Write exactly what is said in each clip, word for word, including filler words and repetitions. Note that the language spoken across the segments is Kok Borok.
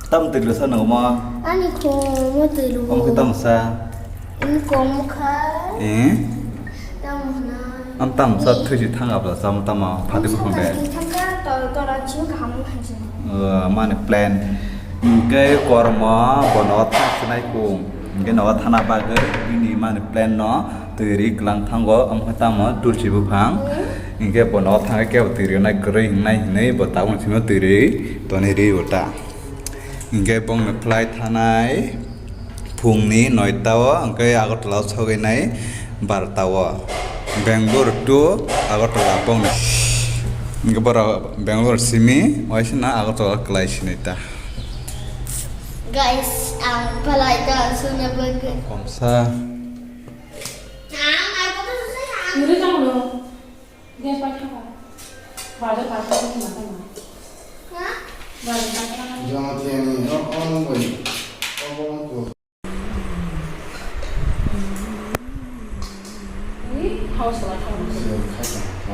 Tam twi rwsa nangma. Ani khungno twi rw. Omo khe tamo sa? Ani khungno kha. Eh? Tamo hwnai. Am tamo sa thwi si thang abla sam tamo phati bukhung de. Thang kha to to ra chim kaham kha chim. Eh, mani plan. Hingke kormo bono thang sinai kung. Hingke nogo thana bagwi bini mani plan no twi ri klang thango. Omo khe tamo tulsi buphang. Hmm. Hingke bono thang khe bo twi ri nai kwrwi hingnai hinwi bo tabuk simi twi ri toni ri bo ta. Hingke bongni flight thanai phungni noita o, hingke Agartala o sogwi nai barta o. Bangalore to Agartala bongni. Hingke borok Bangalore simi waisana Agartala o kwlai sinai ta. Guys, ang palai ta suna bagwi. Komsa. Ang ai ko to sa. Nuri tang lo. Gas pai thaka. Bajar pai thaka ni mata ma. Ha? Bajar pai thaka. Jama tiang ni no on boy. Obo ko. Ni house la thaka. Khai ta.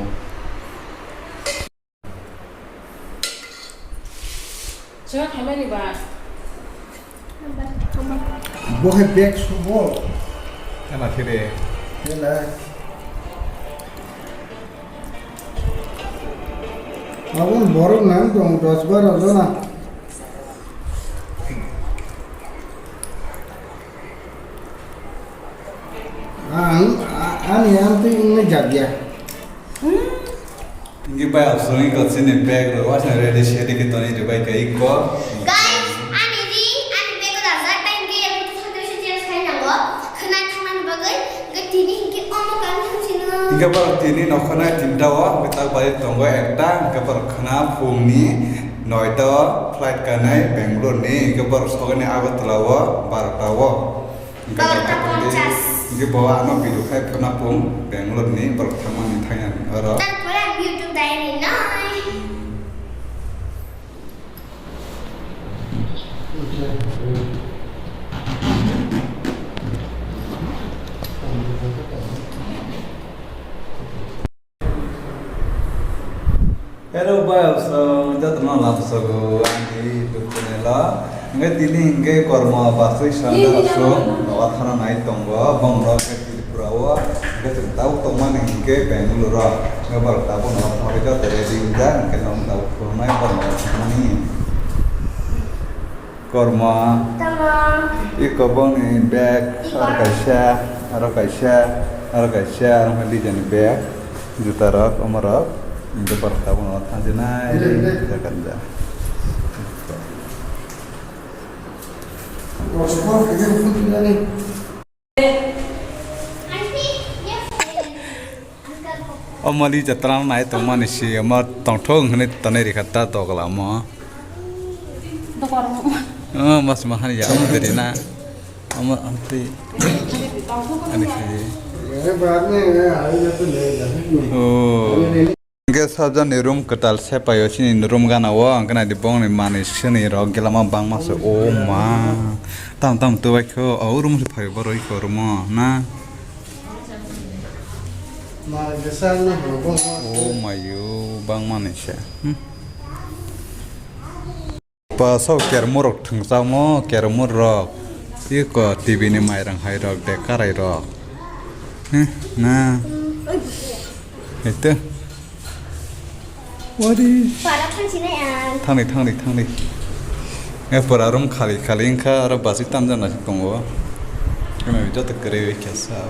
Sira khamani ba. Bo hai bag subo. Ela thire. Ela. Abon borok nang tong dos baro jona. Ang, a-, ani amtwi wngwi jagya. Hingke bai aswk wngkha chini bag rok waisa ready sedi khe tonwi rwbai kha iko. Guys, ani ri, ani bag o dajak, tai hingke yang tu sandwich change khai nango. Khwna thangna ni bagwi, hingke tini hingke omo kang thang sino. Hingke borok tini nokho nai tinta o, hingke tak bai tongo ekta, hingke borok khwna phungni noita o flight kanai Bangalore ni, hingke borok sogani Agartala o barota o. Hingke borok ta ponchas. Hingke bo ano video khai phano pung Bangalore ni borok thangmani thangya oro. Tarpore ang YouTube diary noi. Hello, bai, so, jotono lamsogo, ani YouTube channel o. Hingke tini hingke kormo basui sanda asung, nogo thana nai tongo, bongno hingke Tripura o, hingke chwng tabuk tongmani hingke Bangalore o, hingke borok tabuk nogo thangwi joto ready wngjak, hingke nogo tabuk thumnai borok nogo thangmani. Kormo. Tamo. Iko bongni bag, iko. Aro kaisa, aro kaisa, aro kaisa, aro khe Lija ni bag, juta rok, omo rok, hingke borok tabuk no thangjinai, bile, bile. Jaga ja. Omo Lija twlang nai tongmani si, omo tongthok hwnwi tonwi rikha ta dogla omo. Dokor omo. Oh, mas mahani ya, omo beri na. Omo amtwi. Ani si. Oh. Hingke sajani room kwtal sepaio chini room gana o, hingke naidi bongni manwi swnwi rok gelama bangma se, o ma. Tam tam tubai kho, o room se phaio borok iko room o, na? O mayo, bangmani se. Hmm. Pa sok kermo rok thwngchamo, kermo rok. Iko T V ni mairang hai rok, de karai rok. Heh, na. Ito. Wari. Para thang sini ang. Thangni, thangni, thangni. Eh, pura room khali, khali wngkha, aro basi tamjak nasi tongo. Kena joto kwrwi kesa.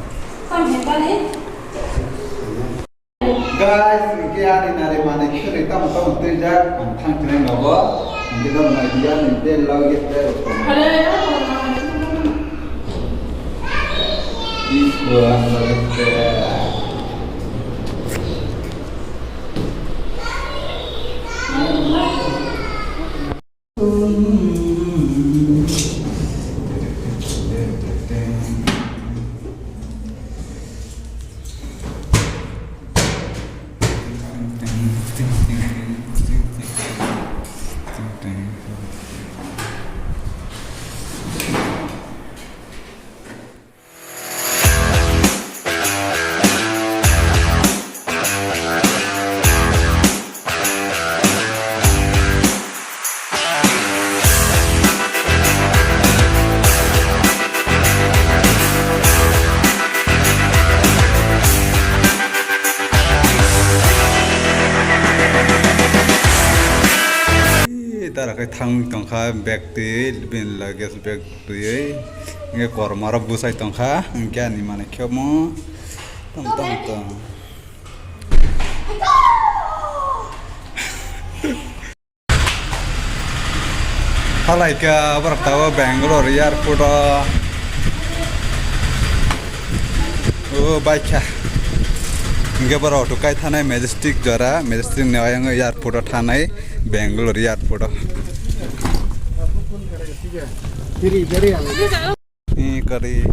Tam hai kali. Guys, hingke ani nari manwi khwnwi tamo tamo twijak, ang thang tini nogo, hingke no nai dia ni tel log ye tel. Iko ang lagi tel. Tara khe thangwi tongkha bag twi, bini luggage bag twiwi. Hwnkhe korma rok bwsai tongkha, hwnkhe ani manwi khe omo tong tong tong. Halaikha borok tabuk Bangalore airport o. O baikha. Hwnkhe borok auto kai thanai Majestic jora, Majestic ni ayang airport o thanai Bangalore airport o. Ni kari.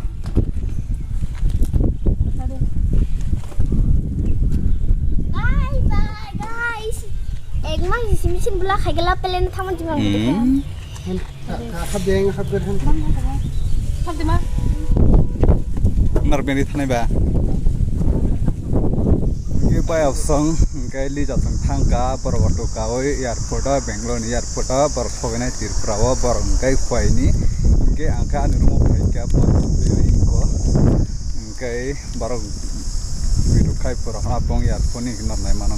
Bye bye guys. Ek mas isi misin bula khagela pelen thamon jima. Hmm. Hap deng, hap ger han. Mar bini thanai ba. Hwnkhe bai opsong, hwnkhe Lija chwng thangkha, borok auto kawi airport o, Bangalore ni airport o, borok sogainai Tripura o, borok hwnkhe phaini, hwnkhe ang khe ani room o phaikha, borok twi ringkho, hwnkhe borok video khai borok abono airport ni nornai mano.